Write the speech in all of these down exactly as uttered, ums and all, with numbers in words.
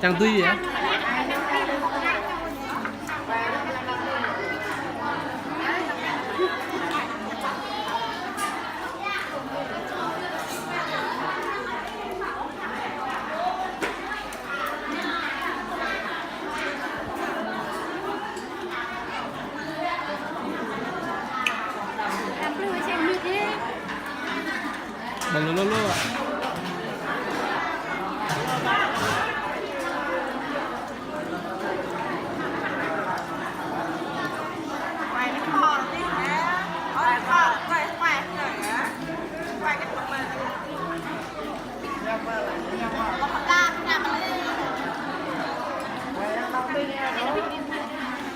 Čang tui yơh. Ƀơ̆ng lu lu lu.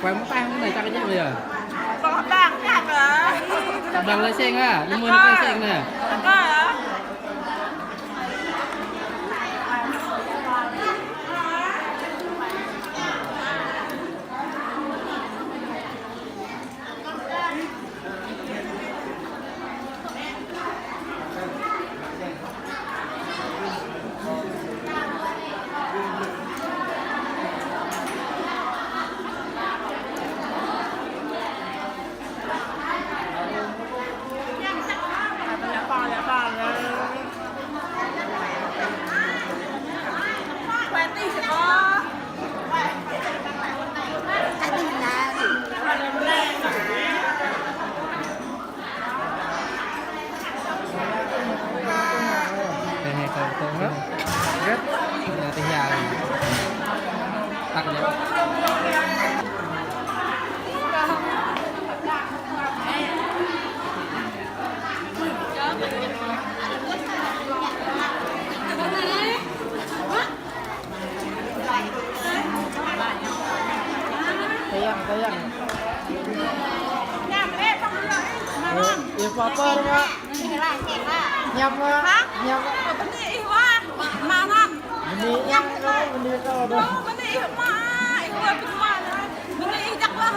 Quay mông tay mông anai, chắc chắn rồi. Đang lái xe à? Ñu mơ̆n lái xe nè. Teh kơtông hă? Teh yao. Tăk yơh. Tơyang, tơyang. Ih, pơpơr, Mak. Ñăp, Mak. Hă? Ñăp. Bơni ih, Mak. Mơnam. Bơni ih, Mak. Bơni ih, Mak. Ih, Mak, bơni, Mak. Bơni ih, Mak.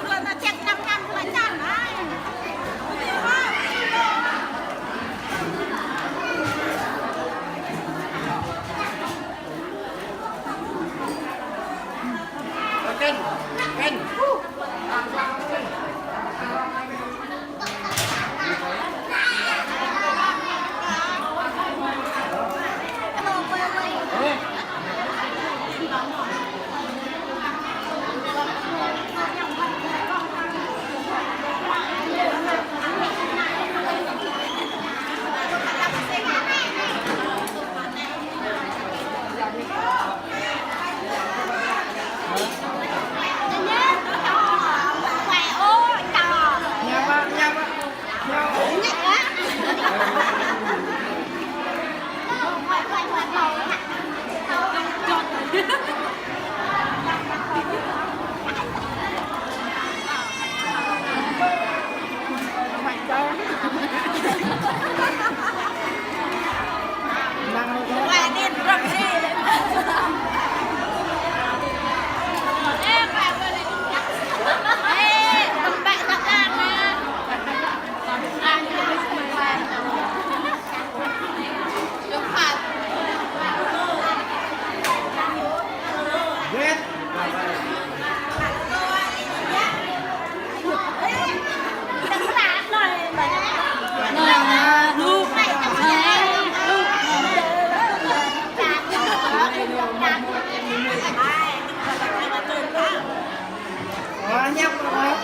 Ơ, ñăp, ñăp.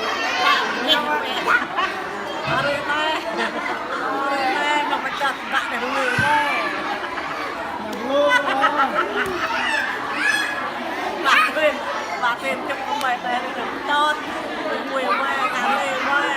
Ñăp, Mak. Arăng anai. Arăng anai, mă pơčah bă đah rơngiă anai. Ñăp lu, Mak. Bă tin, bă tin, čŭp kơ mơi, mơi, mơi, čŭp. Mơi, mơi, mơi, mơi.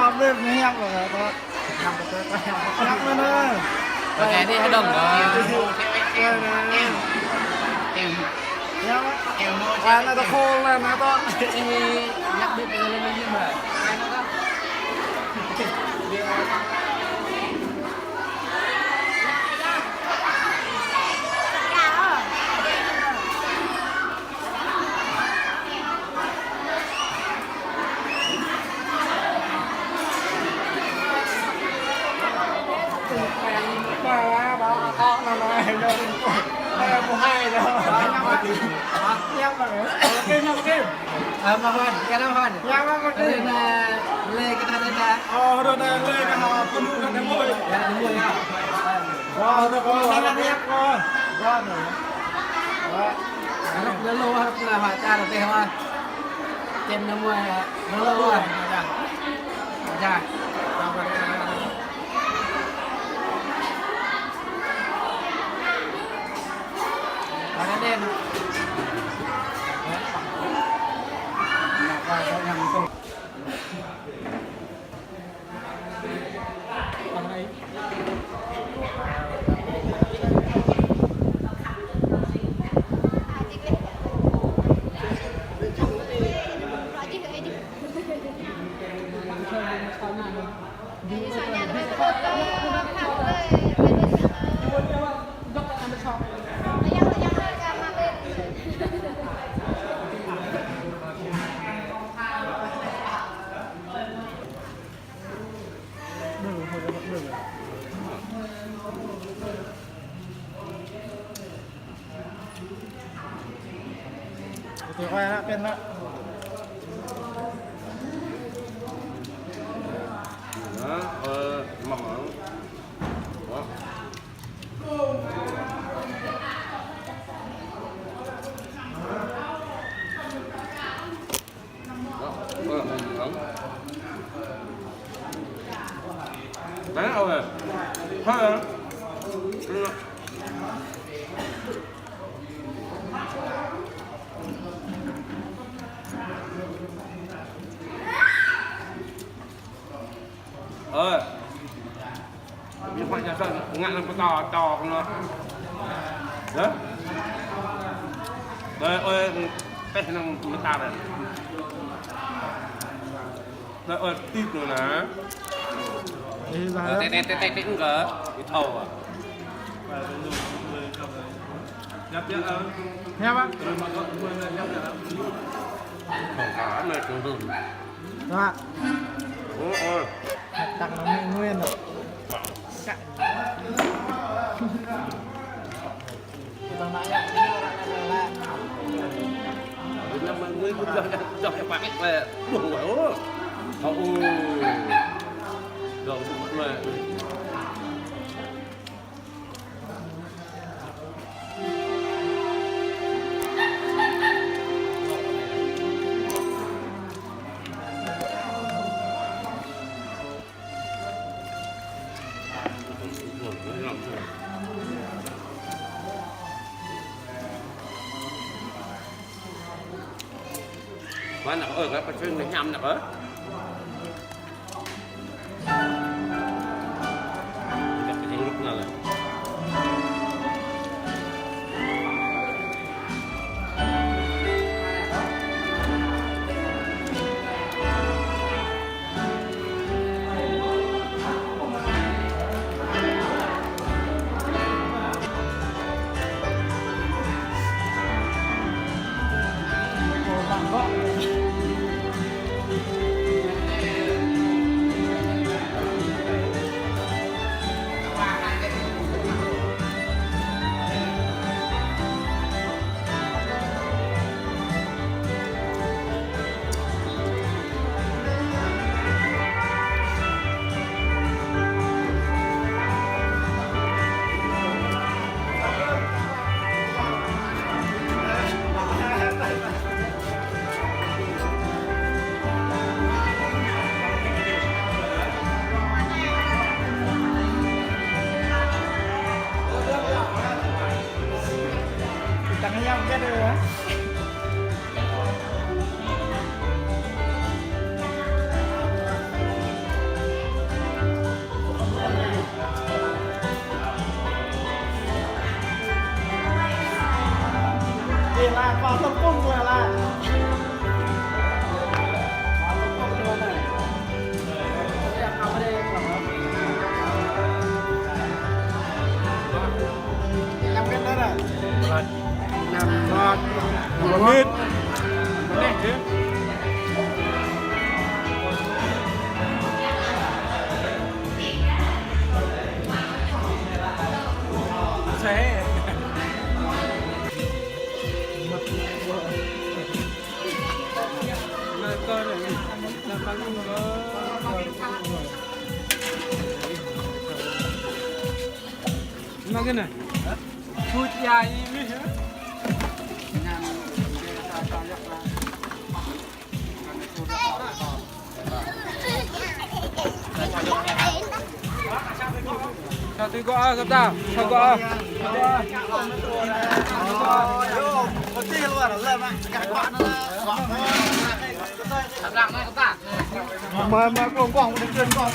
Hiăp lĕ, hiăp lĕ, hiăp lĕ. Hiăp lĕ. Oke, đi, hơđong, dong. Hiăp. Anai tơ khol anai tơ. Ih, hiăp đi, pơlơi lơi lơi mă. Ơ, mă Hoan, kơ anŭn Hoan. Ơ, anai, lĕ kơ anai ta. Ơ, anai, lĕ kơ anai, pơnuh kơ anai mơ̆n. Anai mơ̆n. Ơ, anai, pơnuh kơ anai mơ̆n. Ơ. Anŭn lĕ lu, anŭn lĕ Hoan, ta anŭn tĕh Hoan. Čem anai mơ̆n, lĕ lu, Hoan. Hoan. Ơ, ơ, mơ̆ng. Ơ. Ơ, ơ, ơ. Đấy, ơ. Hơi, ơ. Ơ. Ñu pă čar săn, ngă anŭn pơtô, pơtô kơ anŭn. Hă? Tơlơi ơi, tĕh anŭn mơta anŭn. Tơlơi ơi, tip anŭn anai. Ơ, tĕh, tĕh, tĕh, tĕh, tĕh, enggak. Ih thâo ah. Hiăp, hiăp. Hiăp ah. Không có, anai, thường thường. Đó. Ơ, ơ. Tăk anŭn mì nguyên rồi. Cak. Việt Nam mình nguyên cũng cho, cho cái pakai về. Buông rồi, ơ. Thôi, ơ. Rồi, cũng mệt. Mơ̆n anŭn ơi, kơ pơsưng anŭn hiam anŭn ơi. Kơ pơsưng lŭk anŭn lĕ. Tăng hiam cái đó hả? Dua menit. Makan ah? Food ya ini. Sa tui gŏ ah, sa ta. Sa gŏ ah. Mơi, mơi, kông, kông, kông, kông.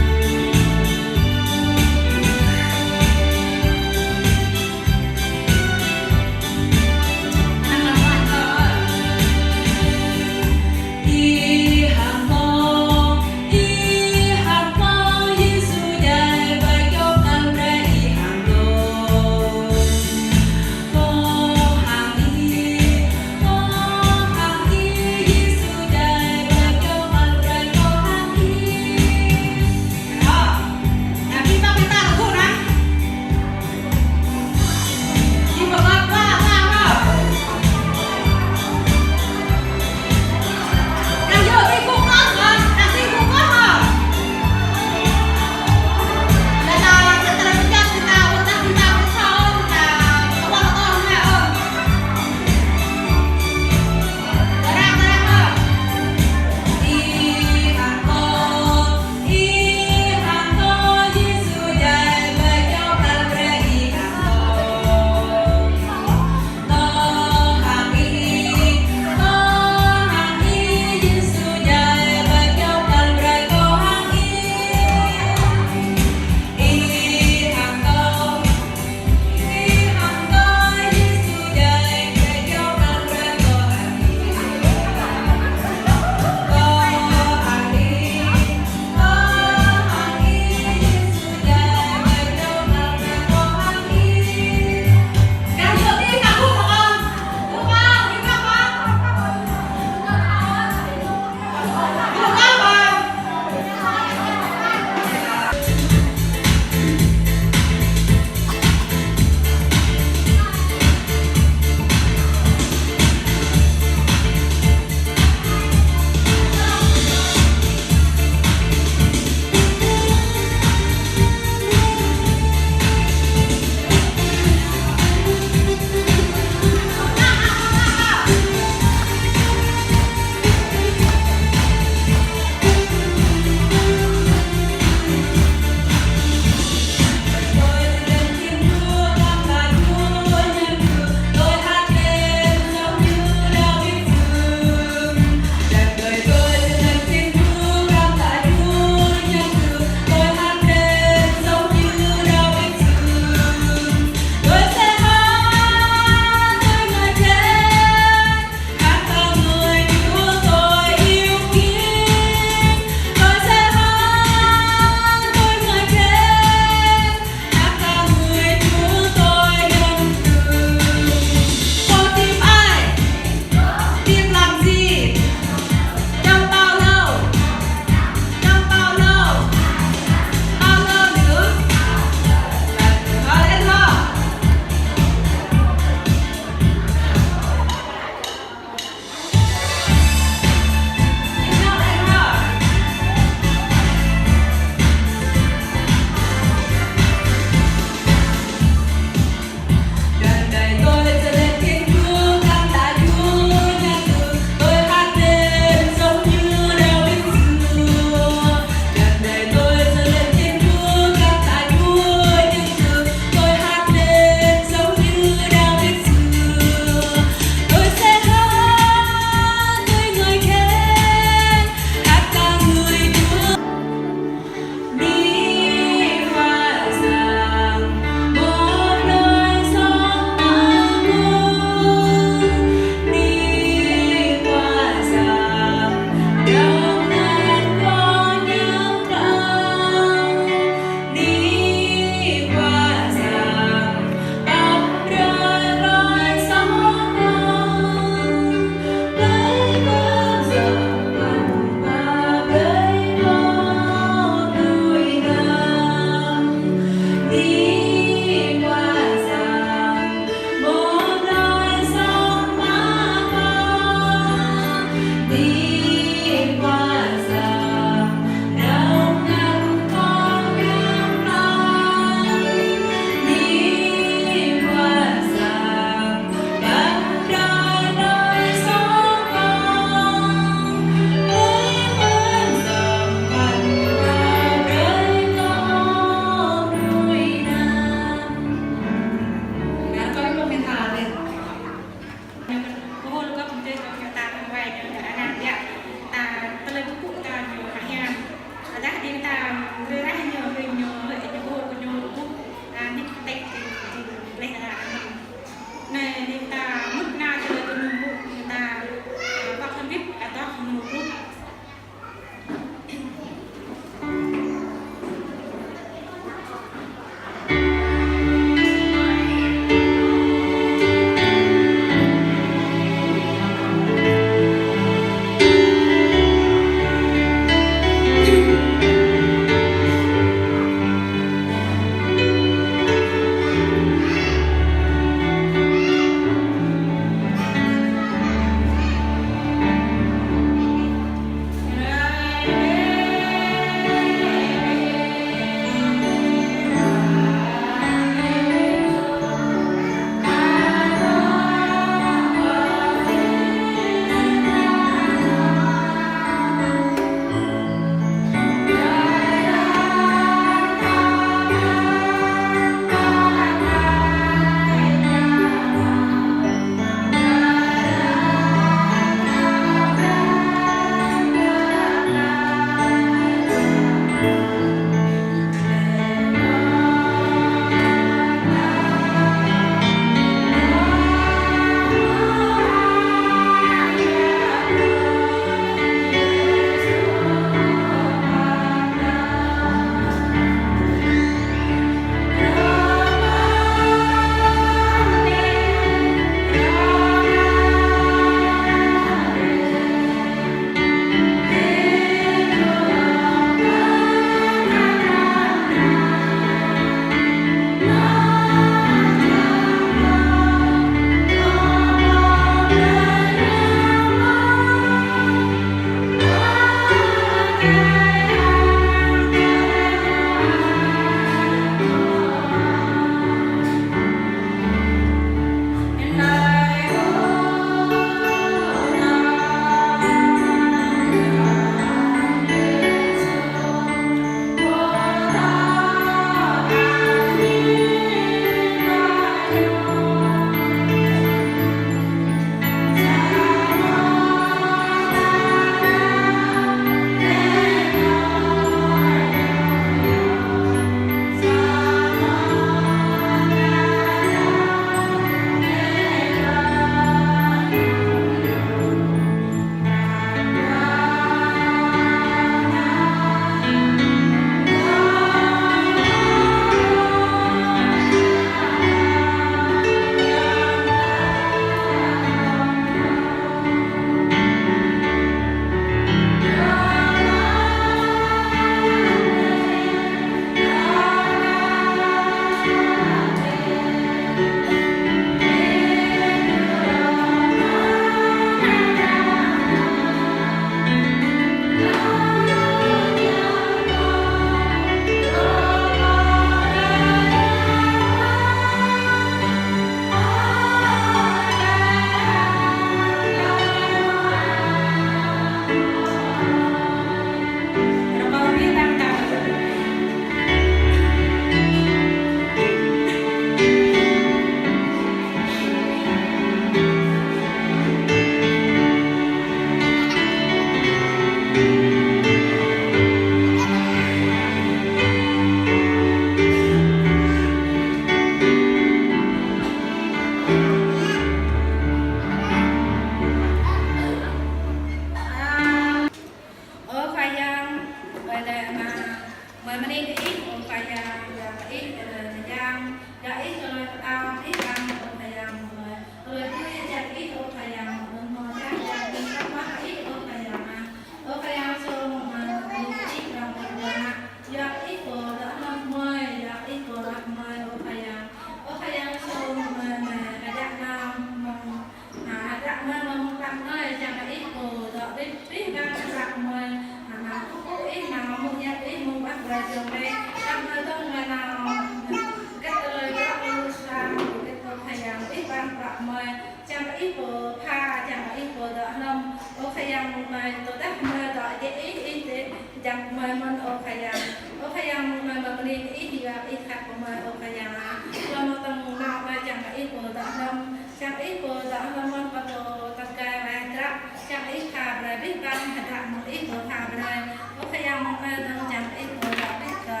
Ih khăp kơ mơi, ơ Khua Yang ah. Lơ̆m mơ̆ng tơ̆ng nao mơi čang kơ Ih pô dŏ hlăm, čang Ih pô dŏ hlăm mơ̆ng pơtô tơkai wai dră, čang Ih pha brơi abih bang hơdră mơ̆ng Ih pô pha brơi. Ơ Khua Yang, mơ̆ng anai dơ̆ng čang Ih pô dŏ abih kơ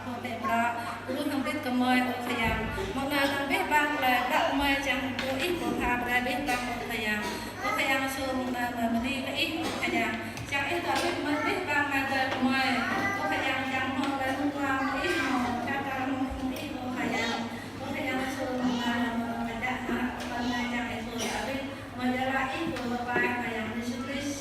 pô pĕ prŏ, ruh hăng bit kơ mơi, ơ Khua Yang. Mơ̆ng anai dơ̆ng abih bang tơlơi dŏ mơi čang pô Ih pô pha brơi abih bang, ơ Khua Yang. Ơ Khua Yang Yêsu, mơ̆ng anai mơi bơni kơ Ih, ơ Khua Yang. Čang Ih dŏ abih mơi abih bang anai tơlơi kơ mơi. Ơ Khua Yang, čang hmâo tơlơi mơnuă mơ̆ng Ih hmâo, čang tơlơi mơnuă mơ̆ng Ih, ơ Khua Yang. Ơ Khua Yang Yêsu, mơ̆ng anai mơi pơđar hơdră kơ mơi, čang Ih pô dŏ abih mơi, djru Ih pô pơpai, Khua Yang Yêsu Krist.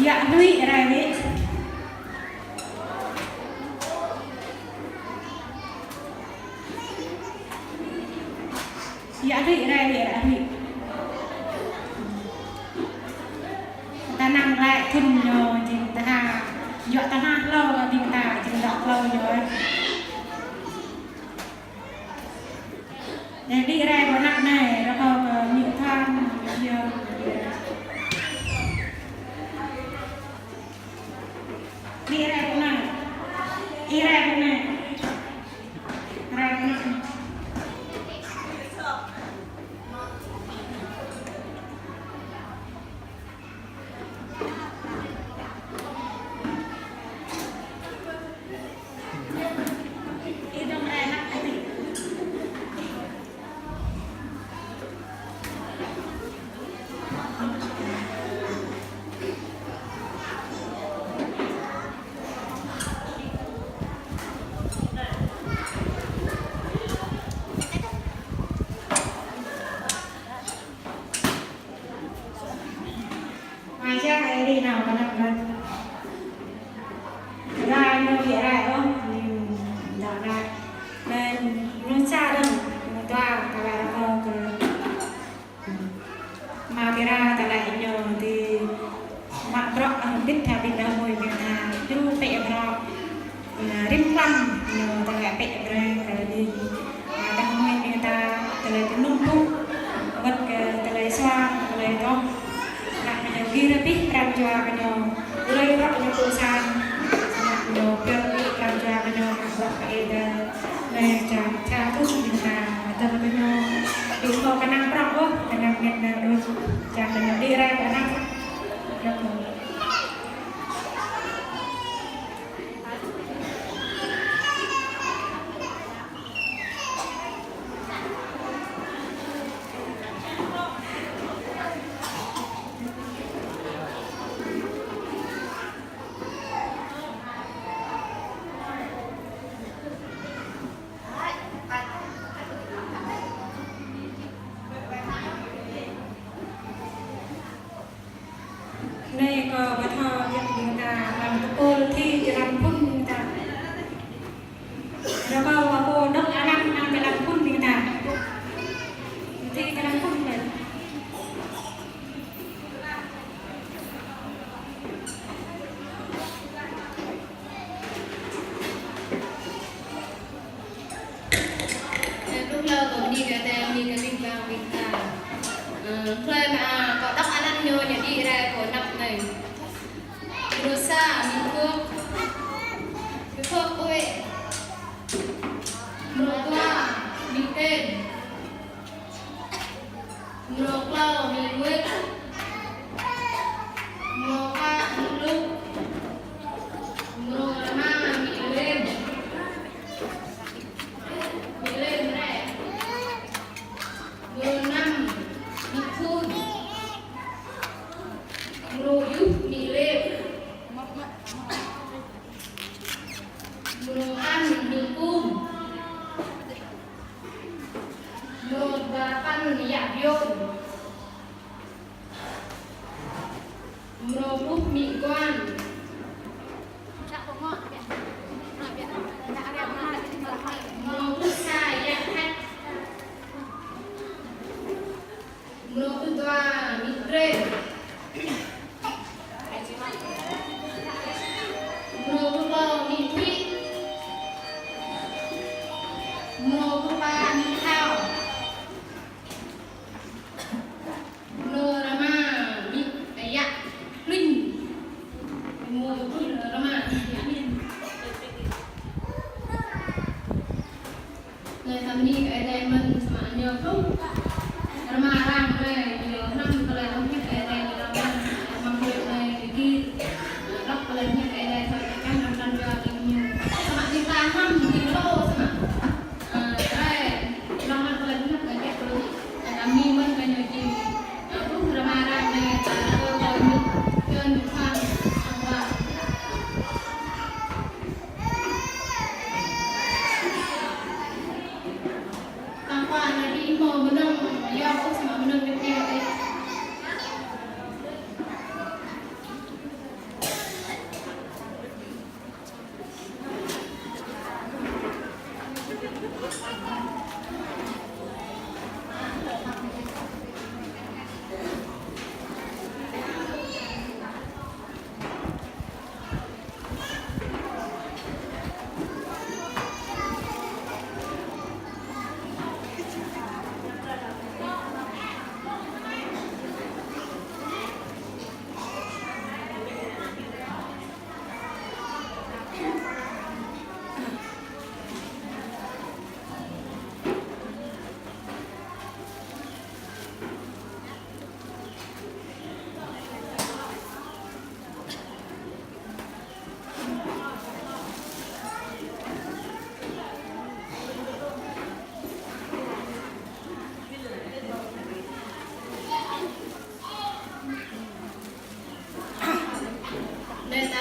Yă hrui rai wĭ. Yă hrui rai wĭ, yă hrui. Ta năng rai thun ñu jing ta ha. Yua ta ha hlâo ƀing ta jing dŏ hlâo ñu. Đĭ rai pơ anăp anai, rơkâo kơ ñu thun ñu. Đĭ rai pơ anai. Đĭ rai pơ anai. Rai pơ anai. Mai čang ai đĭ nao pơ anăp anai. Rai ñu đĭ rai ôh, ñu dŏ rai. Anŭn ñu ča dơ̆ng, ñu dua, ta rai rơkâo kơ. Mă tơra tơlơi ñu đĭ mă bruă hăng ƀing ta ƀing đah kơmơi ƀing ta djru pĕ bruă. Rĭm hrăm ñu tơlơi pĕ bruă kơ ƀing đah kơmơi ƀing ta tơlơi kơnung pŭ wơ̆t kơ tơlơi suaih tơlơi dŏ. Anăp ñu gir abih pran jua kơ ñu. Tơlơi bruă ñu pơsan. Anăp ñu pơr abih pran jua kơ ñu bruă kơ Ơi Adai. Anai čang ča tŭ ƀing ta, tơl kơ ñu, ƀing kâo kơnang prŏng ôh, kơnang met na đôč, čang kơ ñu đĭ rai pơ anăp. Anai kâo pơthâo biă ƀing ta, amăng tơpul thi jơlan phŭn ƀing ta. Rơkâo kơ pô dŏ anăn amăng jơlan phŭn ƀing ta. Thi jơlan phŭn ƀing ta. Ơ, pluh hlâo kâo bơni kơ Ơi Adai, bơni kơ abih bang ƀing ta. Ơ, hlơi mă kâo dŏ anăn ñu, ñu đĭ rai pơ anăp anai. Mrô sa, Mi Thuốc. Mi Thuốc ơi. Mrô dua, Mi Tên. Mrô klâo, Mi Nguyệt. Mrô pă, Mi Luk. Mrô rơma, Mi Lêm. Mi Lêm rai. Mrô năm, Mi Thun. Mrô djŭ, Mi Lêm. Mrô păn, Mi Kum. Mrô dua-păn, Yă Biôn. Mrô pluh, Mi Kuan. Mrô pluh sa, Yă Thăt. Mrô pluh dua, Mi Trên. Mrô pluh klâo, Mi Thụy. Mrô pluh pă, Mi Thao. Mrô rơma, Mi Yă Linh. Mrô pluh rơma, Yă Linh. Anai ta bơni kơ Ơi Adai mơ̆n samơ̆ ñu pluh rơma arăng anai, ñu hrăm tơlơi dŏ hiăp Ơi Adai ñu rơma, rơma hơget anai ñu gir. Dŏ tơlơi dŏ hiăp Ơi Adai thâo čang čang rơma arăng jua kơ ñu. Samơ̆ ƀing ta hrăm ƀing lô samơ̆. Ơ, rai, rơma tơlơi dŏ hiăp Ơi Adai kơ ñu. Anai ta bơni mơ̆n kơ ñu jing. Ơ, pluh rơma arăng anai ta rơkâo kơ ñu, kơ ñu khăn, khăn wa. Tang kua anai ƀu hmâo mơnơ̆ng yom ôh, samơ̆ mơnơ̆ng kơtiâo ih.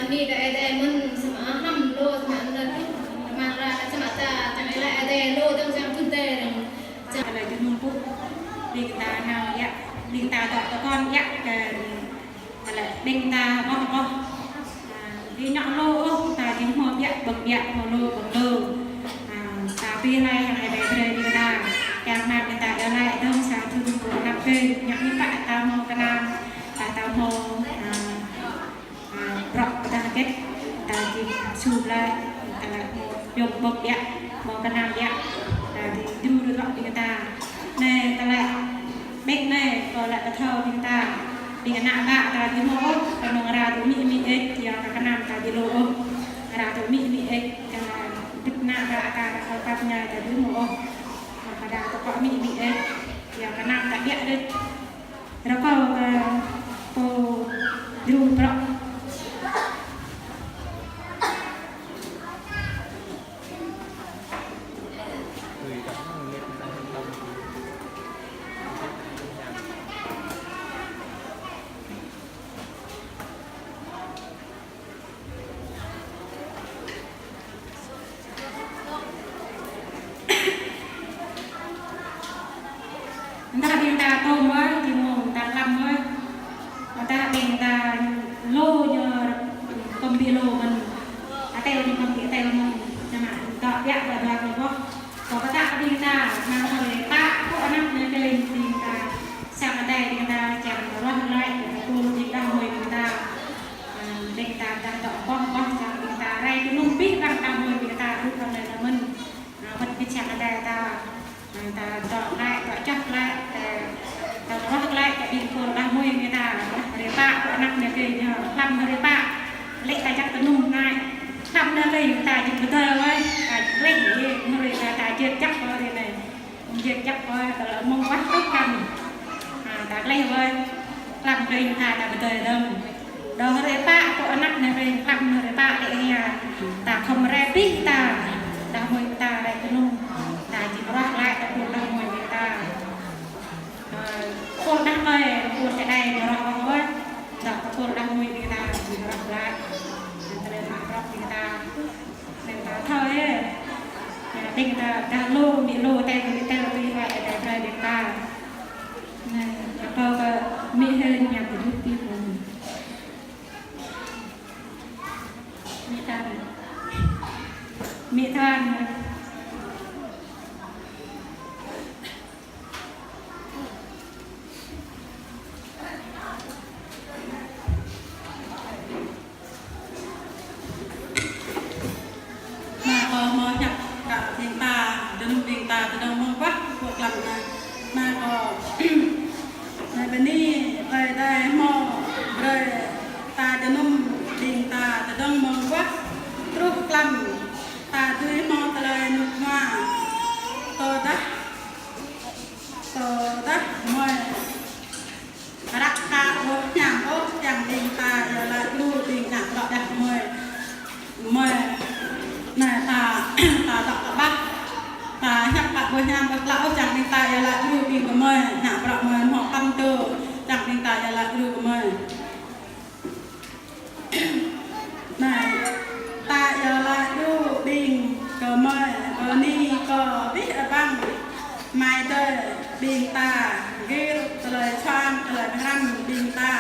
Anai dah Ơi Adai mơ̆n, samơ̆ hăm lu samơ̆ anŭn, rơmang ră samơ̆ ta čang Ơi Adai lu tơ̆ng čang tŭ tê răng. Čang Ơi Adai jơnum pŭ, ƀing ta nao yă, ƀing ta dŏ tơkon yă kơ, tơlơi ƀing ta ƀôh ƀôh. A, ƀing ñu lu ôh, ta jing hmâo biă ƀơ̆ng biă, hmâo lu ƀơ̆ng lu. A, ta pi lai yang Ơi Adai brơi ƀing ta. Yang nan ƀing ta dŏ lai dơ̆ng sa thŭn pô năp kơ, ñu ñu pă ta hmâo kơnam, ta ta hmâo, a, a, bruă pơdah hơget, ta jing sum laĭ, ta laĭ hmâo yŏng ƀơ̆ng biă, hmâo kơnam biă, ta jing djru djru bruă ƀing ta. Anai, ta laĭ ƀing anai, kâo laĭ pơthâo ƀing ta, ƀing ană bă ta jing hmâo ôh, kơnơ̆ng ră tŭ mĭ mĭ ĕč, yua kơ kơnam ta jing lu ôh, ră tŭ mĭ mĭ ĕč, kơ ƀing ană bă ta, kơ pap ñai ta jing hmâo ôh, kơ ră tŭ kơ mĭ mĭ ĕč, yua kơ kơnam ta biă đôč. Rơkâo kơ pô djru bruă. Dah ƀing ta tôm wơ̆t, jing mơ̆ng ta klăm wơ̆t. Dah ƀing ta lu ñu kơ̆m ƀu lu mơ̆n. Atel ñu kơ̆m ƀu atel mơ̆n. Samơ̆ dŏ biă dŏ dua ñu ƀôh. Kâo pơtă kơ ƀing ta, mơ̆ng hrơi pă, pô anăp ñu kơ ƀing ta. Sang Ơi Adai ƀing ta, čang ruah laĭ, kơ pô ƀing đah mơi ƀing ta. A, ƀing ta dah dŏ ƀôh ƀôh čang ƀing ta rai kơnung pih ƀăng đah mơi ƀing ta, ƀu kơ anai anŭn mơ̆n. A, wơ̆t kơ čang Ơi Adai ta, a, ta dŏ laĭ, dŏ čoh laĭ, ta, ta ruah laĭ kơ ƀing pô đah mơi ƀing ta, dah hrơi pă, pô anăp ñu kơ ñu, klăm hrơi pă. Lĕ ta jak kơnung anai, klăm anai lĕ ta jing pơdơi wơ̆t, ta jing lĕ, hrơi ta, ta jơt jak kơ hrơi anai. Jơt jak kơ tơlơi mơguah truh klăm. A, ta gleh wơ̆t. Klăm hrơi ta, ta pơdơi dơ̆ng. Dŏ hrơi pă, pô anăp anai hrơi klăm hrơi pă lĕ hia. Ta khŏm rai pih ta. Đah mơi ta rai kơnung. Ta jing ruah laĭ kơ pô đah mơi ƀing ta. A, pô đah mơi, pô čơđai ñu ruah wơ̆t. Dŏ kơ pô đah mơi ƀing ta jing ruah laĭ. Tơlơi mă bruă ƀing ta. Anai ta thâo yơh. Anai ƀing ta dah lu, ƀu lu, tơl ƀu tơl, tui hơget Ơi Adai brơi ƀing ta. Anai, rơkâo kơ mĭ Hên ñu pơđut ƀing mơ̆n. Mĭ Than. Mĭ Than. Anai kâo hmâo hiăp kơ ƀing ta, jơnum ƀing ta, tơdang mơguah, pơklăm anai. Anai kâo, anai bơni, Ơi Adai hmâo brơi ta jơnum ƀing ta, tơdang mơguah, truh klăm, ta dưi hmâo tơlơi rơnŭk rơnua. Tơdah, tơdah mơi. Răk kơ ƀu hiam ôh, čang ƀing ta, yua laĭ djru ƀing ană bruă đah mơi. Mơi. Anai ta, ta dŏ kơ ƀah. Ta hiăp kơ ƀu hiam ƀu klă ôh, čang ƀing ta, yua laĭ djru ƀing gơmơi. Ană bruă mơi hmâo păn tơ. Čang ƀing ta, yua laĭ djru gơmơi. Anai, ta yua laĭ djru ƀing gơmơi, bơni kơ abih bang amai adơi ƀing ta, gir tơlơi čang, tơlơi hrăm ƀing ta.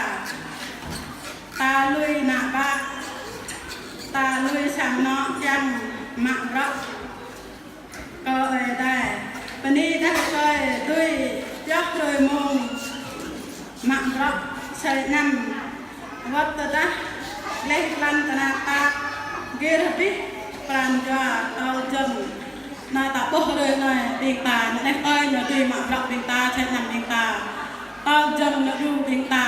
Ta lui ană bă, ta lui sang anŏ kiăng mă bruă. Kơ Ơi Adai, bơni đah kơi tui pioh hrơi mông mă bruă sơi năm. Wơ̆t tơdah gleh glăn tơnap tap, gir abih pran jua tơl jơ̆ng. Anai ta ƀuh hrơi anai ƀing ta, anai đah kơi ñu tui mă bruă ƀing ta, sơi năm ƀing ta. Tơl jơ̆ng ñu djru ƀing ta.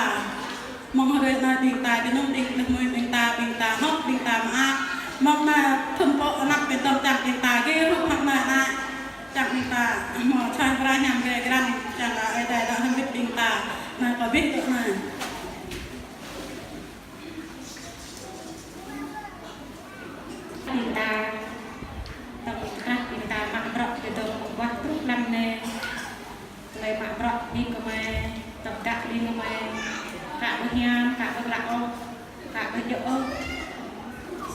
Mơ̆ng hrơi anai ƀing ta, jơnum ƀing, đah mơi ƀing ta, ƀing ta, hơ̆k ƀing ta mơak. Mơ̆ng anai thŭn pô anăp ƀing tơ̆ng čang ƀing ta, gir rup hăng anai anai. Čang ƀing ta, hmâo čang pơrơhiam rai grăn, čang Ơi Adai dŏ hrŏm hơbĭt ƀing ta. Anai kâo ƀuh tŭ anai. Ƀing ta, tơ̆ng krah ƀing ta mă bruă, ƀing ta mơguah truh klăm anai. Tơlơi mă bruă ƀing gơmơi, tơpă ƀing gơmơi, kơ ƀu hiam, kơ ƀu klă ôh, kơ ƀu djơ̆ ôh.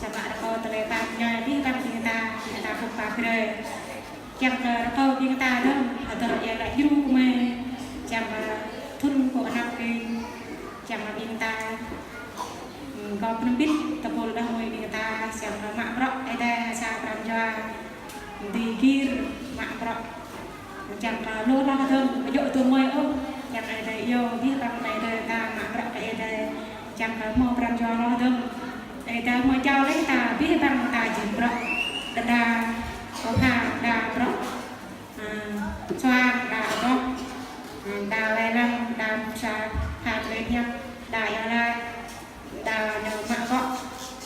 Samơ̆ rơkâo tơlơi pap ñai abih bang ƀing ta, ƀing ta phung pap brơi. Kiăng kơ rơkâo ƀing ta dơ̆ng, hơdơr ia lĕ djru kơmơi. Kiăng kơ thun kơ anăp ƀing, kiăng kơ ƀing ta, ưm, kơ pơnơ̆ng bit tơpul đah mơi ƀing ta, kiăng kơ mă bruă Ơi Adai sa pran jua. Dưi gir mă bruă. Kiăng kơ lu hloh dơ̆ng, ƀu djơ̆ tui mơi ôh. Kiăng Ơi Adai iâu, abih bang ană Ơi Adai ta mă bruă kơ Ơi Adai. Kiăng kơ hmâo pran jua hloh dơ̆ng. Ơi Adai hmâo jao lĕ ta, abih bang ta jing bruă. Đơđa, ôha, đa bruă. Ơ, suang, đa bruă. Ơ, đa wai lăng, đa sa, pha tơlơi hiăp, đa ia lai. Đa ñu mă bruă,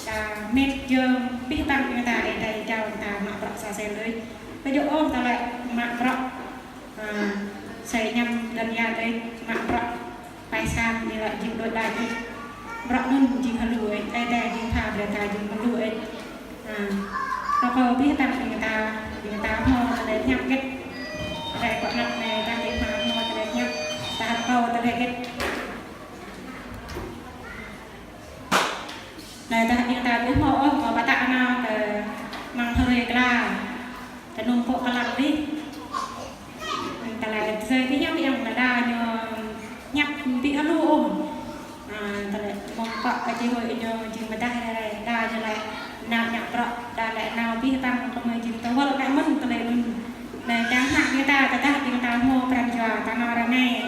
đa met jơm, abih bang ƀing ta Ơi Adai jao ta mă bruă sa sen lui. Ƀu djơ̆ ôh ta lĕ mă bruă, ơ, sơi añăm dơ̆ng ia đơi, mă bruă pai sang ñu lĕ jing đôč đa đơi. Bruă anŭn jing hơlu ơi, Ơi Adai jing pha brơi ta jing hơlu ơi. Ơ, rơkâo abih bang ƀing ta, ƀing ta hmâo tơlơi hiăp hơget. Rai kơ anăp anai ta ƀing ta hmâo tơlơi hiăp, ta rơkâo tơlơi hơget. Anai ta ƀing ta ƀu hmâo ôh, kơ pơtă nao kơ mơ̆ng hrơi kla, kơ num pŏk kơlăng dih. Tơlơi tơsơi ƀu hiăp yang mơ̆ đa ñu hiăp ƀu hơlu ôh. Ơ, tơlơi mơ̆ng pŏk kơ či hơi ñu jing mơdah rai rai, đa ñu lĕ nao ñăp bruă, đa lĕ nao abih bang kơ mơi jing tơwơl kơ mơ̆n tơlơi anŭn. Anai kiăng hă ƀing ta, tơdah ƀing ta hmâo pran jua ta nao ră anai.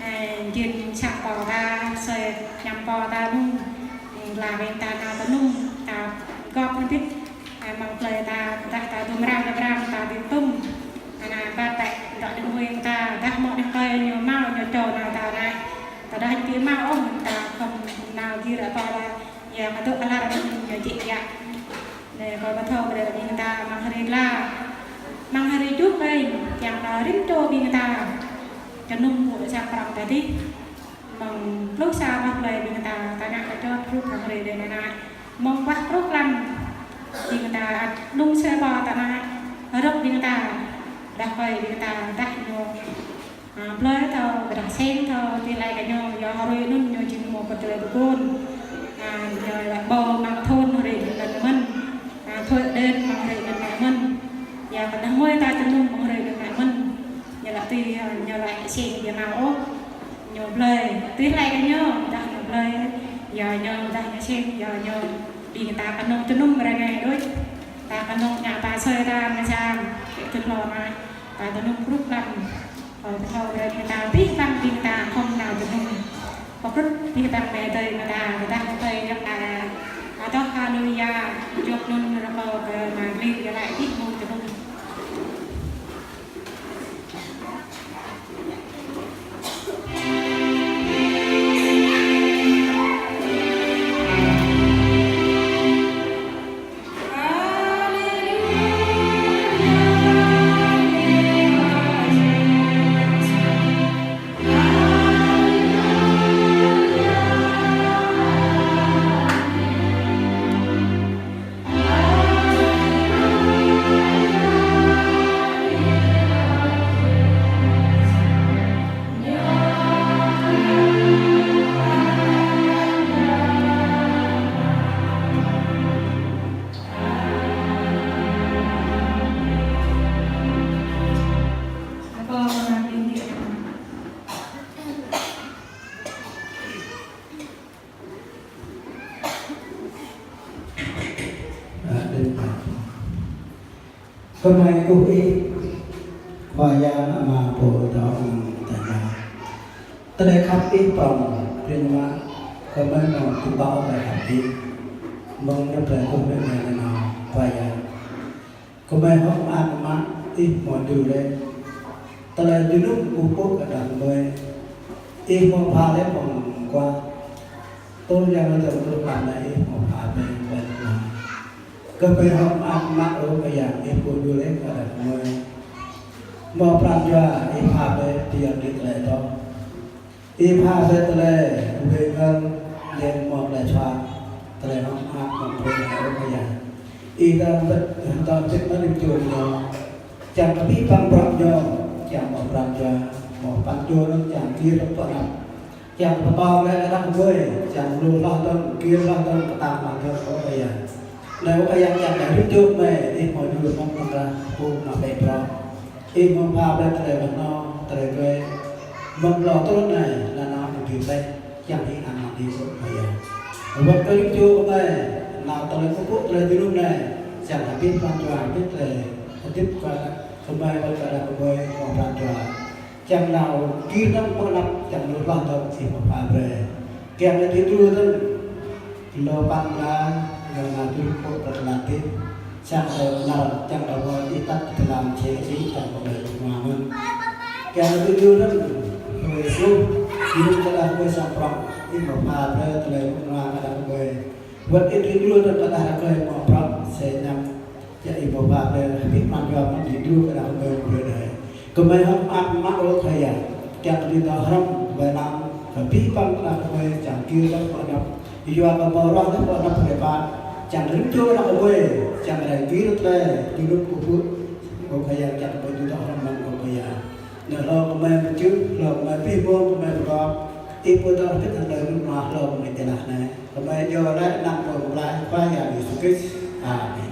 Ơ, jing sang pô ta, sơi añăm pô ta num, ơ, la ƀing ta nao tơ num, ta gŏp hơbĭt, ơ, mơ̆ng plơi ta, tơdah ta dum rang, dum rang, ta ƀing tum. Anai, ƀă tĕ, dŏ đing huĭ ta, dah mŏ đing tơi ñu mâo, ñu čô nao ta anai. Tơdah ñu ƀu mâo ôh, ta khŏm nao gir ta la, ia kơ dŏ kơ lar ñu jĕ ia. Anai, kâo pơthâo brơi ƀing ta mơ̆ng hrơi kla. Mơ̆ng hrơi juh ƀing, kiăng kơ rĭm čô ƀing ta. Kơ num pŏk sang prong ta dih. Mơ̆ng pluh sa boh plơi ƀing ta, ta ngă kơ čô truh mơ̆ng hrơi đơi anai. Mơ̆ng boh truh lăm ƀing ta, đung sơi pô ta anai. Rơ̆k ƀing ta, đah kơi ƀing ta, đah ñu. Ơ, plơi thâo, ƀôdah seng thâo, tui laĭ kơ ñu, yua hrơi anŭn ñu jing mơ̆ pơtơlơi tơkun. Ơ, ñu laĭ ƀâo mơ̆ng thun hrơi anŭn mơ̆n. Ơ, thuê đêm mơ̆ng hrơi anŭn mơ̆n. Yua kơ đah mơi ta tơnŭm mơ̆ng hrơi anŭn mơ̆n. Ñu laĭ tui, ơ, ñu laĭ seng ƀu mâo ôh. Ñu blơi, tui laĭ kơ ñu, đah ñu blơi. Yua ñu, đah ñu seng, yua ñu. Ƀing ta kơnơ̆ng tơnŭm ră anai đôč. Ta kơnơ̆ng ngă pơsơi ta mơ̆ sang, kĕ tŭ hlô anai. Ta tơnŭm kruh lăm. Ơ, pơthâo brơi ƀing ta, abih bang ƀing ta khŏm nao tơnŭm. Pơkrŭt abih bang mơi tơi mơi ta, mơi ta tơi yơh ta. Adoh haleluya, jŏk anŭn rơkâo kơ mơi ling gơlăi abih mơ̆ng tơnŭm. Kơmơi kơkuh ih, Khua Yang Ama pô dŏ amăng tơnah. Tơlơi khăp ih prŏng, prin mă, kơmơi mơ̆ng tơƀă tơlơi khăp ih. Mơ̆ng anăp tơlơi kơkuh mơi nanao, Khua Yang. Kơmơi hơ̆k mơak mă ih mơ̆ djru lĕ. Tơlơi jơnum kơkuh pơpŭ kơ đah kơmơi. Ih mơ̆ pha lĕ mơ̆ng khua. Tơl yang lĕ tơl tơl pơpŭ lĕ ih mơ̆ pha lĕ mơ̆ng khua. Kơmơi hơ̆k mơak mă ơ Khua Yang ih pơpŭ djru lĕ kơ đah kơmơi. Mơ̆ pran jua ih pha lĕ pơyơr đĭ tơlơi tŏ. Ih pha sĕ tơlơi, ƀu ƀing ngăn, lĕ mơ̆ tơlơi čuă, tơlơi hơ̆k mơak mơ̆ng Khua Yang. Ih dŏ pĭt, dŏ pĭt mơ̆ng lim čun ñu. Čang kơ abih bang bruă ñu, čang mơ̆ pran jua, mơ̆ pran jua ñu, čang gir pơanăp. Čang pơtô lĕ đah kơmơi, čang lu hloh dơ̆ng, gir hloh dơ̆ng, kơtang hloh dơ̆ng, Khua Yang. Anai ơ Khua Yang, kiăng kơ rĭm čô gơmơi, Ih hmâo djru mơ̆ng tơlơi pơpŭ mă pĕ prŏng. Ih hmâo pha brơi tơlơi rơnô, tơlơi ruai. Mơ̆ng hlâo truh anai, nanao anŭn tui tơlơi kiăng hĭ anăn Ih, ơ Khua Yang. Wơ̆t kơ rĭm čô gơmơi, nao tơlơi pơpŭ tơlơi jơnum anai, kiăng kơ abih pran jua, abih tơlơi hơdip kơ gơmơi, wơ̆t kơ đah kơmơi hmâo pran jua. Kiăng nao gir hơnơ̆ng pơ anăp, kiăng lu hloh dơ̆ng Ih hmâo pha brơi. Kiăng kơ tui tui dơ̆ng, lu păng la, kiăng nao tui pơ tơlơi tih. Kiăng kơ nao, kiăng kơ wơ̆t Ih tăt tơlơi či Ih, kiăng kơ ƀơi kơmơi mơ̆n. Kiăng kơ tui tui dơ̆ng, Ơ Yêsu, Ih hmâo tơlơi kơ sang prŏng, Ih hmâo pha brơi tơlơi kơmơi kơ đah kơmơi. Wơ̆t Ih tui tui dơ̆ng kơ đah kơmơi hmâo prŏng, sĭt ñăm Yua Ih hmâo pha brơi abih pran jua mơ̆n, tui tui kơ đah kơmơi brơi anai. Gơmơi hơ̆k mơak mă ơ Khua Yang, kiăng kơ Ih dŏ hrŏm ƀơi anăp, kơ abih bang kơ đah kơmơi, kiăng gir dŏ pơ anăp. Yua kơ hmâo ruah dŏ pơ anăp hrơi pă, kiăng rĭm čô đah kơmơi, kiăng rai gir tơlơi jơnum pơpŭ, ơ Khua Yang, kiăng kơ ƀing gơmơi dŏ hrŏm mơ̆n, ơ Khua Yang. Anai hlâo gơmơi pơčut, hlâo gơmơi abih bang gơmơi pơgop, Ih pơtô hơbĭt hăng tơlơi mơnuih, hlâo gơmơi tơlơi anai. Gơmơi djru laih anăn Pô Pơklaih Khua Yang Yêsu Krist. Amen.